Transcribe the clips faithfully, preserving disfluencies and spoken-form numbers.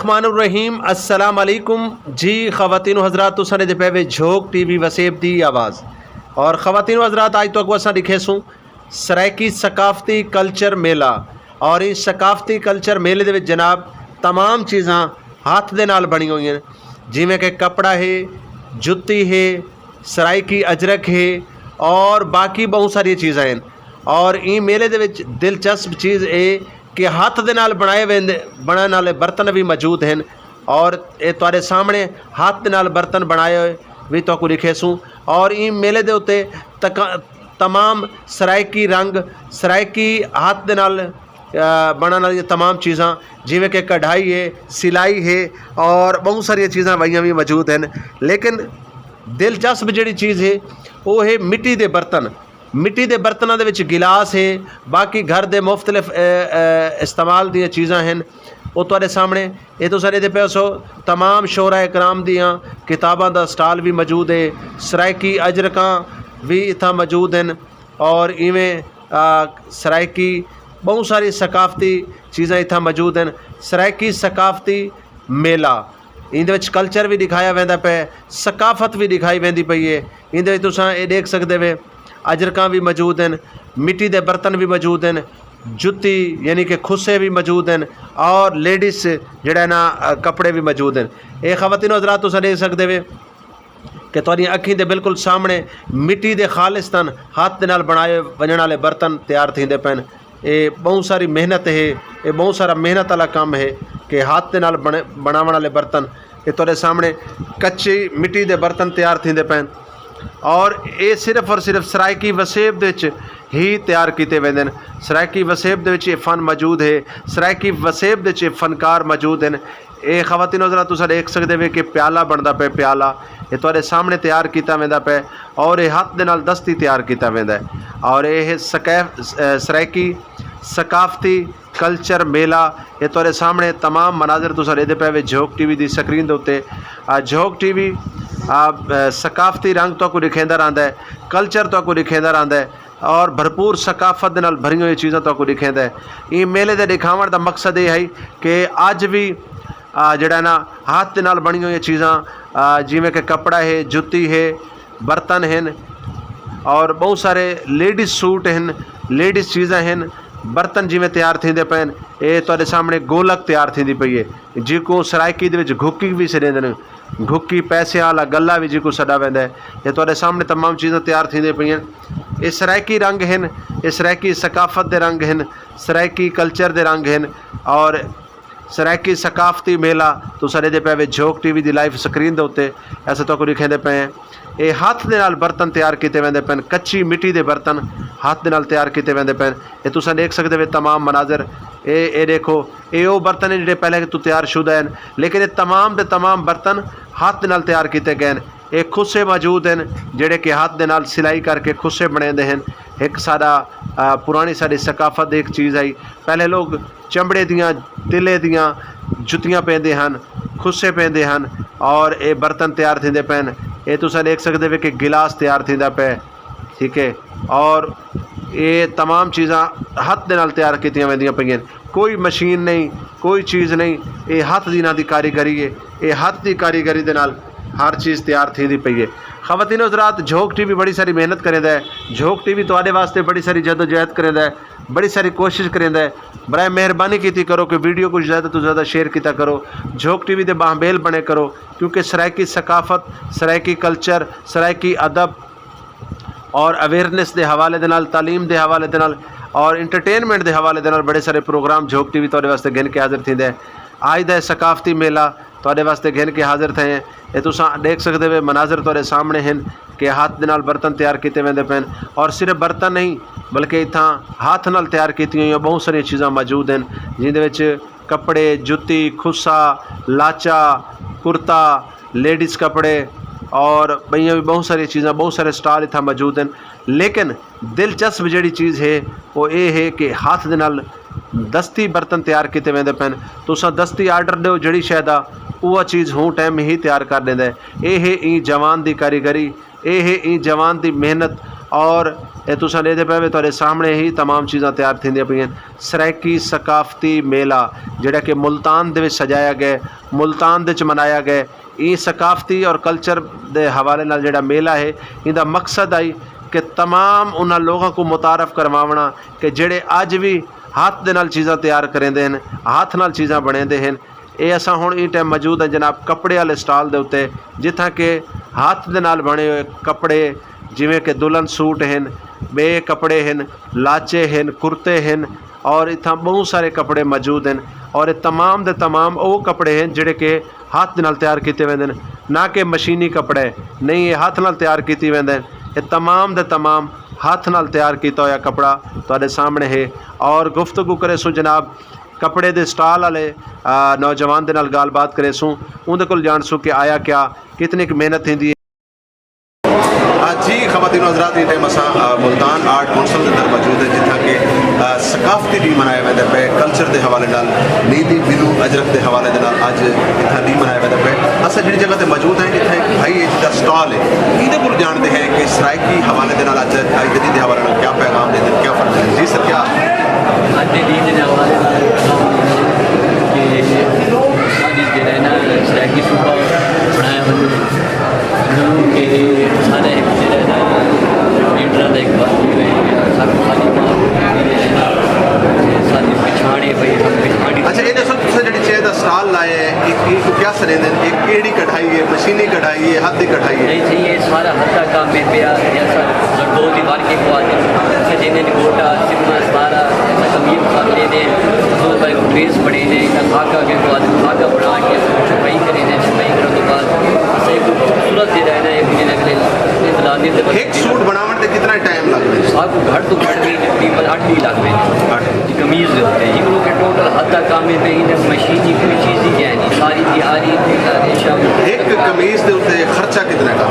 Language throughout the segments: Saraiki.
الرحمن الرحیم، السلام علیکم جی خواتین و حضرات، تساں دے پے وے جھوک ٹی وی وسیب دی آواز۔ اور خواتین و حضرات، آج تو کو اساں دکھے سوں سرائیکی ثقافتی کلچر میلہ۔ اور اس ثقافتی کلچر میلے دے وچ جناب تمام چیزاں ہاتھ دے نال بنی ہوئی ہیں، جویں کہ کپڑا ہے، جتی ہے، سرائیکی اجرک ہے، اور باقی بہت ساری چیزاں ہیں۔ اور این میلے دے وچ دلچسپ چیز اے کہ ہاتھ دے نال بنائے ویندے، بنن والے برتن بھی موجود ہیں۔ اور اے تہاڈے سامنے ہاتھ دے نال برتن بنائے ہوئے بھی تہاکوں ڈکھیسوں۔ اور این میلے دے اتے تک-، تمام سرائیکی رنگ، سرائیکی ہاتھ دے نال، آ، بنن والی تمام چیزاں، جویں کہ کڑھائی ہے، سلائی ہے، اور بہت ساری چیزاں وئیاں بھی موجود ہیں۔ لیکن دلچسپ جڑی چیز ہے، وہ ہے مٹی دے برتن۔ مٹی دے برتناں دے وچ گلاس ہے، باقی گھر دے مختلف، اے، اے، استعمال دیاں چیزاں ہن، او تہاڈے سامنے۔ اے تساں ڈیدھے پئے سو، تمام شعراء کرام دیاں کتاباں دا سٹال وی موجود ہے، سرائیکی اجرکاں وی اتھاں موجود ہن، اور ایویں، آ، سرائیکی بہوں ساری ثقافتی چیزاں اتھاں موجود ہن۔ سرائیکی ثقافتی میلہ، ایندے وچ کلچر وی ݙکھایا ویندا پئے، ثقافت وی ݙکھائی ویندی پئی ہے۔ ایندے وچ تساں اے ݙیکھ سڳدے وے، اجرکاں وی موجود ہن، مٹی دے برتن وی موجود ہن، جتی یعنی کہ کھسے وی موجود ہن، اور لیڈیز جیڑھا ہے نا، کپڑے وی موجود ہن۔ اے خواتین و حضرات، تساں ݙیکھ سڳدے وے کہ تہاݙیاں اکھیں دے بالکل سامݨے مٹی دے خالصتاً ہتھ دے نال بݨائے ونڄݨ والے برتن تیار تھیندے پئن۔ اے ٻہوں ساری محنت ہے، اے ٻہوں سارا محنت والا کم ہے کہ ہتھ دے نال بݨ-، بݨاوݨ والے برتن، اے تہاݙے سامݨے کچی مٹی دے برتن تیار تھیندے پئن۔ اور اے صرف اور صرف سرائیکی وسیب دے وچ ہی تیار کیتے ویندے ہن۔ سرائیکی وسیب دے وچ اے فن موجود ہے، سرائیکی وسیب دے وچ اے فنکار موجود ہن۔ اے خواتین و حضرات، تساں ݙیکھ سڳدے وے کہ پیالہ بݨدا پئے، پیالہ اے تہاݙے سامݨے تیار کیتا ویندا پئے، اور اے ہتھ دے نال دستی تیار کیتا ویندا ہے۔ اور اے ہے سکیف-، اے، سرائیکی ثقافتی کلچر میلہ، اے تہاݙے سامݨے تمام مناظر تساں ݙیدھے پئے وے جھوک ٹی وی دی سکرین دے اتے۔ آ، جھوک ٹی وی، آ، اے، ثقافتی رنگ تہاکوں ݙکھیندا رہندا ہے، کلچر تہاکوں ݙکھیندا رہندا ہے، اور بھرپور ثقافت دے نال بھریاں ہوئیاں چیزاں تہاکوں ݙکھیندا ہے۔ ایں میلے دے ݙکھاوݨ دا مقصد اے ہے کہ اڄ وی، آ، جیڑھا ہے نا، ہتھ دے نال بݨیاں ہوئیاں چیزاں، آ، جیویں کہ کپڑا ہے، جتی ہے، برتن ہن، اور ٻہوں سارے لیڈیز سوٹ ہن، لیڈیز چیزاں ہن، برتن جیویں تیار تھیندے پئن۔ اے تہاݙے سامݨے گولک تیار تھیندی پئی ہے، جیکوں سرائیکی دے وچ گھکی وی سݙیندے نے۔ گھکی پیسیاں والا گلا وی جیکوں سݙا ویندا ہے۔ اے تہاݙے سامݨے تمام چیزاں تیار تھیندیاں پئین۔ اے سرائیکی رنگ ہن، اے سرائیکی ثقافت دے رنگ ہن، سرائیکی کلچر دے رنگ ہن، اور سرائیکی ثقافتی میلہ تساں ݙیدھے پئے وے جھوک ٹی وی دی لائیو سکرین دے اتے، ایسے تہاکوں ݙکھیندے پئے ہیں۔ اے ہتھ دے نال برتن تیار کیتے ویندے پئن، کچی مٹی دے برتن ہتھ دے نال تیار کیتے ویندے پئن۔ اے تساں ݙیکھ سڳدے وے تمام مناظر۔ اے، اے ݙیکھو، اے او برتن ہن جیڑھے پہلے توں تیار شدہ ہن، لیکن اے تمام دے تمام برتن ہتھ دے نال تیار کیتے ڳئے ہن۔ اے کھسے موجود ہن، جیڑھے کہ ہتھ دے نال سلائی کر کے کھسے بݨیندے ہن۔ ہک ساݙا، آ، پراݨی ساݙی ثقافت دی ہک چیز ہئی۔ پہلے لوگ چمڑے دیاں، تلے دیاں جتیاں پیندے ہن، کھسے پیندے ہن، اور اے برتن تیار تھیندے پئن۔ اے تساں ݙیکھ سڳدے وے کہ گلاس تیار تھیندا پئے، ٹھیک ہے، اور اے تمام چیزاں ہتھ دے نال تیار کیتیاں ویندیاں پئین۔ کوئی مشین نہیں، کوئی چیز نہیں، اے ہتھ دی انہاں دی کاریگری ہے۔ اے ہتھ دی کاریگری دے نال ہر چیز تیار تھیندی پئی ہے۔ خواتین و حضرات، جھوک ٹی وی بڑی ساری محنت کریندا ہے، جھوک ٹی وی تہاݙے واسطے بڑی ساری جدوجہد کریندا ہے، بڑی ساری کوشش کریندا ہے۔ برائے مہربانی کیتی کرو کہ ویڈیو کوں زیادہ توں زیادہ شیئر کیتا کرو، جھوک ٹی وی دے ٻانہہ بیل بݨے کرو، کیونکہ سرائیکی ثقافت، سرائیکی کلچر، سرائیکی ادب اور اویئرنیس دے حوالے دے نال، تعلیم دے حوالے دے نال اور انٹرٹینمنٹ دے حوالے دے نال بڑے سارے پروگرام جھوک ٹی وی تہاݙے واسطے گھن کے حاضر تھیندے۔ آج دا اے ثقافتی میلہ تہاݙے واسطے گھن کے حاضر تھئے ہیں۔ اے تساں ݙیکھ سڳدے وے، مناظر تہاݙے سامݨے ہن کہ ہتھ دے نال برتن تیار کیتے ویندے پئن، اور صرف برتن نہیں بلکہ اتھاں ہتھ نال تیار کیتیاں ہوئیاں ٻہوں ساریاں چیزاں موجود ہن، جیندے وچ کپڑے، جتی، کھسا، لاچا، کرتا، لیڈیز کپڑے اور ٻئیاں وی ٻہوں ساریاں چیزاں، ٻہوں سارے سٹال اتھاں موجود ہن۔ لیکن دلچسپ جیڑھی چیز ہے، او اے ہے کہ ہتھ دے نال دستی برتن تیار کیتے ویندے پئن۔ تساں دستی آرڈر ݙیو جیڑھی شے دا، اوہا چیز ہوں ٹائم ہی تیار کر ݙیندا ہے۔ اے ہے ایں جوان دی کاریگری، اے ہے ایں جوان دی محنت، اور اے تساں ݙیہدے پئے وے تہاݙے سامݨے ہی تمام چیزاں تیار تھیندیاں پئین۔ سرائیکی ثقافتی میلہ جیڑھا کہ ملتان دے وچ سجایا ڳئے، ملتان دے وچ منایا ڳئے۔ ایں ثقافتی اور کلچر دے حوالے نال جیڑھا میلہ ہے، ایندا مقصد ہئی کہ تمام انہاں لوگاں کوں متعارف کرواوݨا کہ جیڑھے اڄ وی ہتھ دے نال چیزاں تیار کریندے ہن، ہتھ نال چیزاں بݨیندے ہن۔ اے اساں ہݨ ایں ٹائم موجود ہیں جناب کپڑے والے سٹال دے اتے، جتھاں کہ ہتھ دے نال بݨے ہوئے کپڑے، جیویں کہ دلہن سوٹ ہن، ٻئے کپڑے ہن، لاچے ہن، کرتے ہن، اور اتھاں ٻہوں سارے کپڑے موجود ہن۔ اور اے تمام دے تمام او کپڑے ہن جیڑھے کہ ہتھ دے نال تیار کیتے ویندے ہن، نہ کہ مشینی کپڑے، نہیں، اے ہتھ نال تیار کیتی ویندے ہن۔ اے تمام دے تمام ہتھ نال تیار کیتا ہویا کپڑا تہاݙے سامݨے ہے۔ اور گفتگو کریسوں جناب کپڑے دے سٹال والے، آ، نوجوان دے نال ڳالھ بات کریسوں، اوندے کول ڄاݨسوں کہ آیا کیا، کتنی کُ محنت تھیندی ہے۔ آ، جی، خواتین و حضرات، ایں ٹائم اساں، آ، ملتان آرٹ کونسل دے اندر موجود ہیں، جتھاں کہ، آ، ثقافتی ݙینہہ منایا ویندا پئے، کلچر دے حوالے نال، نیلی بلو اجرک دے حوالے دے نال اڄ اتھاں ݙینہہ منایا ویندا پئے۔ اساں جیڑھی جگہ تے موجود ہیں، اتھاں ہک بھائی ہے جس دا سٹال ہے، ایندے کول ڄاݨدے ہیں کہ سرائیکی حوالے دے نال اڄ، اڄ دے ݙینہہ دے حوالے نال کیا پیغام ݙیندے، کیا فرق ہے۔ جی سر، کیا؟ اڄ دے ݙینہہ دے حوالے نال کہ ساݙی جیڑھا ہے نا سرائیکی صوبہ بݨایا ونڄے۔ کیونکہ سارے ہک جیڑھا ہے نا لیڈراں دا ہک وقت ہوئے، سب خالی ماحول ہے نا، ساری پچھاڑے پئی، سب پچھاڑی۔ اچھا، اے ݙسو، تساں جیڑھی چیز دا سٹال لائے، اے، اے کوں کیا سݙیندے ہن؟ اے کیڑھی کڑھائی ہے؟ مشینی کڑھائی ہے؟ ہتھ دی کڑھائی ہے؟ نہیں جی، اے سارا ہتھ دا کم ہے پیا، اے اساں زردوزی ورک کوں آہدے، اساں جیندے نے گوٹا، سرما، سارا، اساں کمیز کر لیندے، اساں پریس بݨیندے، اساں خاکہ کوں آہدے، خاکہ بݨا کے چھپائی کریندے، چھپائی کرݨ توں بعد اساں ایکوں خوبصورت جیڑھا ہے نا، ایکوں جیڑھا اڳلے انتظامیہ دے ہک سوٹ بݨاوݨ تے کتنا ٹائم لڳ ویندے؟ ساکوں گھٹ توں گھٹ وی تقریباً اٹھ ݙینہہ لڳ ویندے۔ اٹھ ݙینہہ۔ قمیض دے اتے، ہک لوک ٹوٹل ہتھ دا کم ہے تے ایندے مشین دی کوئی چیز ہی کائنی، ساری دیہاڑی تے شام۔ ہک قمیض دے اتے خرچہ کتنا کا؟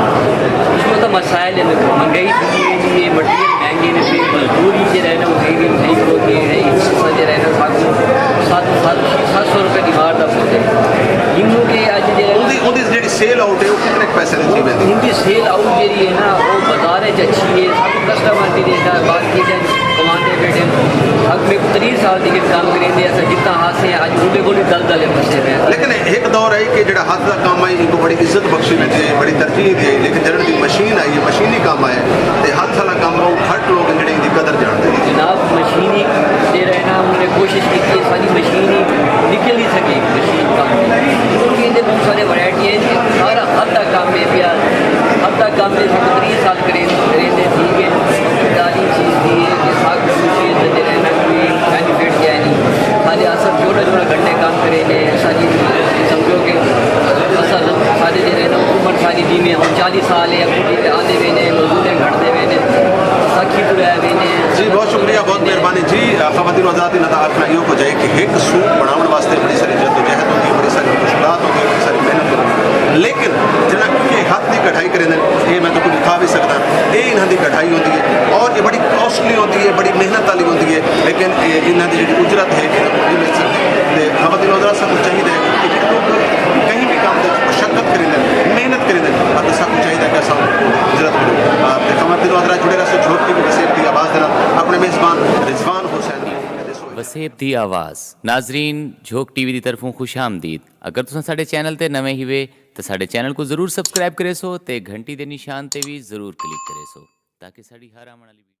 اس میں تو مسائل ہیں، مہنگائی اتنی ہے جی، یہ مٹیریل مہنگے نے، پھر مزدوری جیڑھا ہے نا، وہ کہیں بھی نہیں ہوتی ہے، اس وجہ ہے نا، ساکوں ست، ست، ست سو روپے دیوار دا پوندے۔ انہوں کے اڄ جیڑھا اوندی، اوندی جیڑھی سیل آؤٹ ہے، وہ کتنے پیسے دی تھی ویندی؟ اوندی سیل آؤٹ جیڑھی ہے نا، وہ بازار وچ اچھی ہے، ساکوں کسٹمر بھی ݙیندا ہے، باقی جن کماندے بیٹھے۔ اب میکوں تریہہ سال دی کم کریندے، اساں جتنا ہاسے ہیں، اڄ اونڈے کول وی دل دل پھسے پئے ہیں۔ لیکن ہک دور ہے کہ جیڑھا ہتھ دا کم ہے، اینکوں بڑی عزت بخشی ویندی ہے، بڑی ترجیح دی ہے، لیکن جݙݨ دی مشین آئی ہے، مشینی کم آیا ہے، تے ہتھ والا کم ہے، وہ گھٹ لوک ہیں جیڑھے ایندی قدر ڄاݨدے ہیں۔ جناب، مشینی جیڑھا ہے نا، انہوں نے کوشش کیتی ہے، ساری مشین ہی نکل نہیں سکی، مشین کم۔ کیونکہ ایندے بہت سارے ورائٹی ہیں، سارا ہتھ دا کم ہے پیا، ہتھ دا کم ہے، ساکوں تریہہ سال کرین-، کریندے تھی ڳئے، ڳالھ ایں چیز دی ہے کہ ساکوں کوں چیز دے رہنا کوئی بینیفٹ کیا نہیں۔ خالی اساں چھوٹا چھوٹا گھنٹے کم کریندے، ساݙی سمجھو کہ اساں سارے جیڑھے نا عمر ساری جیویں ہݨ چالیہہ سال ہے، اڳوں جیویں آندے ویندے، مزدوریں گھٹدے ویندے، اساکھی توں رہ ویندے۔ جی، بہت شکریہ، بہت مہربانی جی۔ خواتین و حضرات، انہاں دا آکھݨا ایہو کجھ ہے کہ ہک سوٹ بݨاوݨ واسطے بڑی ساری جدوجہد ہوندی ہے، بڑی ساری مشکلات ہوندی ہے، بڑی ساری محنت ہوندی ہے، لیکن جنہاں کہ ہتھ دی کڑھائی کریندے ہن، اے میں تہاکوں ݙکھا وی سڳداں، اے انہاں دی کڑھائی ہوندی ہے اور اے بڑی کاسٹلی ہوندی ہے، بڑی محنت والی ہوندی ہے، لیکن اے انہاں دی جیڑھی اجرت ہے، انہاں کوں نہیں مل سڳدی۔ تے خواتین و حضرات، ساکوں چاہیدا ہے کہ جیڑھے لوک کہیں وی کم دے وچ مشقت کریندے ہن، محنت کریندے ہن، تے ساکوں چاہیدا ہے کہ اساں انہاں کوں اجرت ݙیوں۔ تے خواتین و حضرات، جڑے رہسو جھوک ٹی وی وسیب دی آواز دے نال، اپݨے میزبان رضوان حسین۔ وسیب دی آواز۔ ناظرین، جھوک ٹی وی دی طرفوں خوش آمدید۔ اگر تساں ساݙے چینل تے نویں ہیوے تاں ساݙے چینل کوں ضرور سبسکرائب کریسو تے گھنٹی دے نشان تے وی ضرور کلک کریسو تاکہ ساݙی ہر آوݨ والی